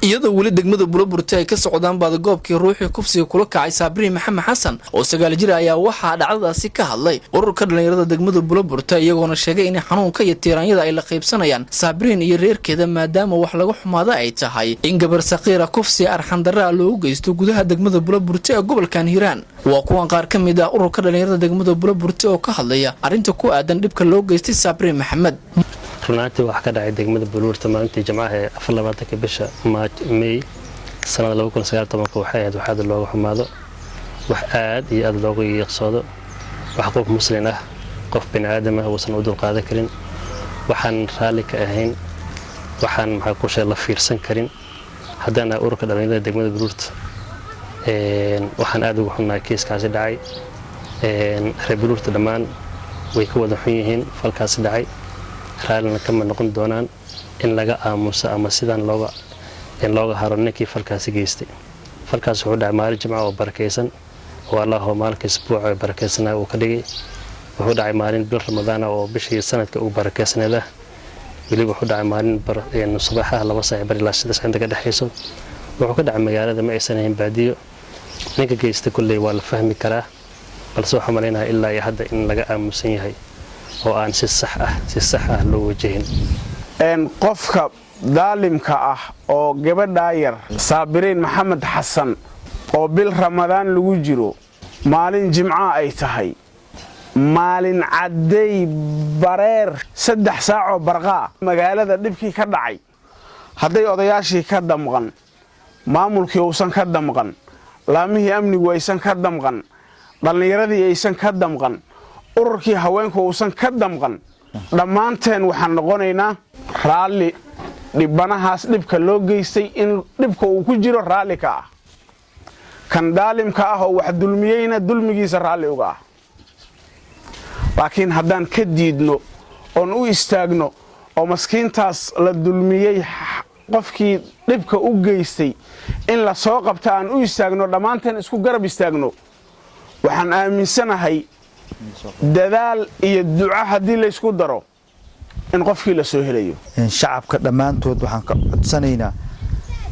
Iyadoo weli degmada Buloburte ay ka socdaan baadagoobkii ruuxii kufsiga kula kacay Saabiriin Maxamed Xasan oo 9 jir, ayaa waxaa dhacdadaasi ka hadlay ururka dhallinyarada degmada Buloburte, iyagoona sheegay in xanuunka iyo tiiraanyada ay la qaybsanayaan Saabiriin iyo reerkeeda, maadaama wax laga xumaada ay tahay in gabar saqiira kufsi arxandaraa loogu geysto gudaha degmada Buloburte ee gobolkan Hiiraan. Waa kuwan qaar ka mid ah ururka dhallinyarada degmada Buloburte oo ka hadlaya arrinta ku aadan dhibka loo geystay Saabiriin Maxamed. Runaantii waxaa ka dhacay degmada Buloburte maalintii Jimcaha ee 24-ka bisha May sanada 2019-ka. Waxay ahayd wax aad looga xumaado, wax aad iyo aad looga yiiqsoodo, wax qof muslin ah, qof bini aadam ah uusan u dulqaadan karin, waxaan raalli ka ahayn, waxaan maxaa ku sheeg la fiirsan karin. Haddaan ahay ururka dhallinyarada degmada Buloburte, waxaan aad uga xunnahay kiiskaasi dhacay. Reer Buloburte dhammaan way ka wada xun yihiin falkaasi dhacay, raallina kama noqon doonaan in laga aamuso ama sidaan looga in looga haro ninkii falkaasi geystay. Falkaas wuxuu dhacay maalin Jimca oo barakaysan, oo Allaahoo maalinka isbuuca barakaysanaa uu ka dhigay. Wuxuu dhacay maalin bil Ramadaana oo bishii sanadka ugu barakaysaneed ah. Weliba wuxuu dhacay maalin subaxaha 2 saac bar ilaa 6 inta ka dhexayso. Wuxuu ka dhacay magaalada, ma aysan ahayn baadiyo. Ninka geystay kulley waa la fahmi karaa, balse waxaan malaynayaa ilaa iyo hadda in laga aamusan yahay oo aan si sax ah loo wajahin. Qofka daalimka ah oo gabadhaa yar Saabiriin Maxamed Xasan, oo bil Ramadaan lagu jiro, maalin Jimca ay tahay, maalin cadday bareer, 3 saacoo barqaa magaalada dhibkii ka dhacay, hadday odayaashii ka damqan, maamulkii uusan ka damqan, laamihii amnigu aysan ka damqan, dhallinyaradii aysan ka damqan, ururkii haweenku uusan ka damqan, dhammaanteen waxaan noqonaynaa raalli dhibanahaas dhibka loo geystay in dhibka uu ku jiro raalli ka ah, kan daalimka ah oo wax dulmiyeyna dulmigiisa raalli uga ah. Laakiin haddaan ka diidno oon u istaagno oo maskiintaas la dulmiyey qofkii dhibka u geystay in la soo qabta aan u istaagno, dhammaanteen isku garab istaagno, waxaan aaminsanahay dadaal iyo duco haddii laysku daro in qofkii la soo helayo. Shacabka dhammaantood waxaan ka codsanaynaa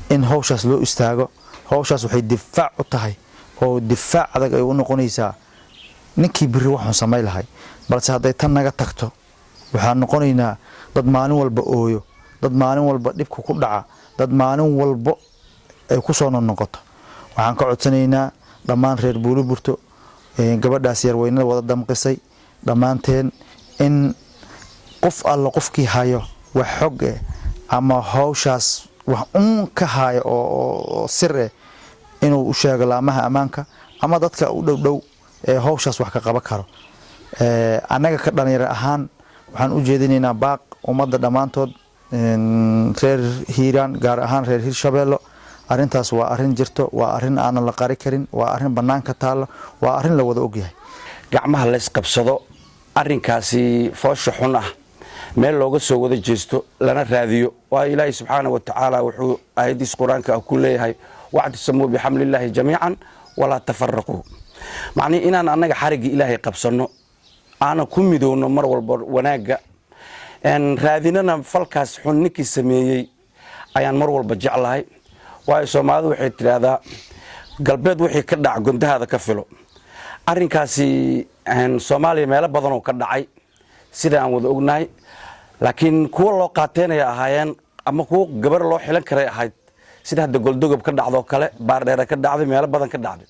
in hawshaas loo istaago. Hawshaas waxay difaac u tahay oo difaac adag ay u noqonaysaa ninkii biri waxuun samay lahay. Balse hadday tan naga tagto, waxaan noqonaynaa dad maalin walba ooyo, dad maalin walba dhibka ku dhaca, dad maalin walbo ay ku soo noqnoqoto. Waxaan ka codsanaynaa dhammaan reer Buuliburto, gabadhaas yar weynada wada damqisay dhammaanteen, in qof alla qofkii hayo wax xog eh ama hawshaas wax uun ka hayo oo sir eh inuu u sheego laamaha ammaanka ama dadka u dhow dhow ee hawshaas wax ka qaban karo. Annaga ka dhalinyaro ahaan waxaan u jeedinaynaa baaq ummadda dhammaantood reer Hiiraan, gaar ahaan reer Hirshabeello. Arrintaas waa arrin jirto, waa arrin aanan la qari karin, waa arrin bannaanka taallo, waa arrin la wada ogyahay. Gacmaha laysqabsado, arrinkaasi foosha xun ah meel looga soo wada jeesto, lana raadiyo. Waayo, Ilaahay subxaana wa tacaala wuxuu aayaddiis Qur-aanka ah ku leeyahay: "واعتصموا بحبل الله جميعا ولا تفرقوا." Macnii inaan annaga xariggii Ilaahay qabsanno, aanan ku midowno mar walba wanaagga raadinana, falkaas xun ninkii sameeyey ayaan mar walba jeclahay. Waayo, Soomaalidu waxay tidhaahdaa: "Galbeed wixii ka dhac, gondahaada ka filo." Arrinkaasi Soomaaliya meelo badanoo ka dhacay sida aan wada ognahay, laakiin kuwa loo qaateynaya ahaayeen ama kuwo gabar loo xilan karay ahayd, sida hadda Goldogob ka dhacdoo kale, Baardheere ka dhacday, meelo badan ka dhacday.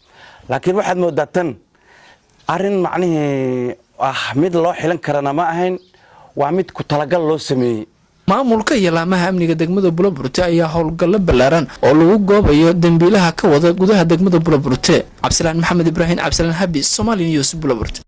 Laakiin waxaad moodaa tan arrin macnihii ah mid loo xilan karana ma ahayn, waa mid ku talagal loo sameeyey. Maamulka iyo laamaha amniga degmada Buloburte ayaa howlgallo ballaaran oo lagu goobayo dembiilaha ka wada gudaha degmada Buloburte. Cabdisalaan Maxamed Ibraahim, Cabdisalaan Habi, Somali News, Buloburte.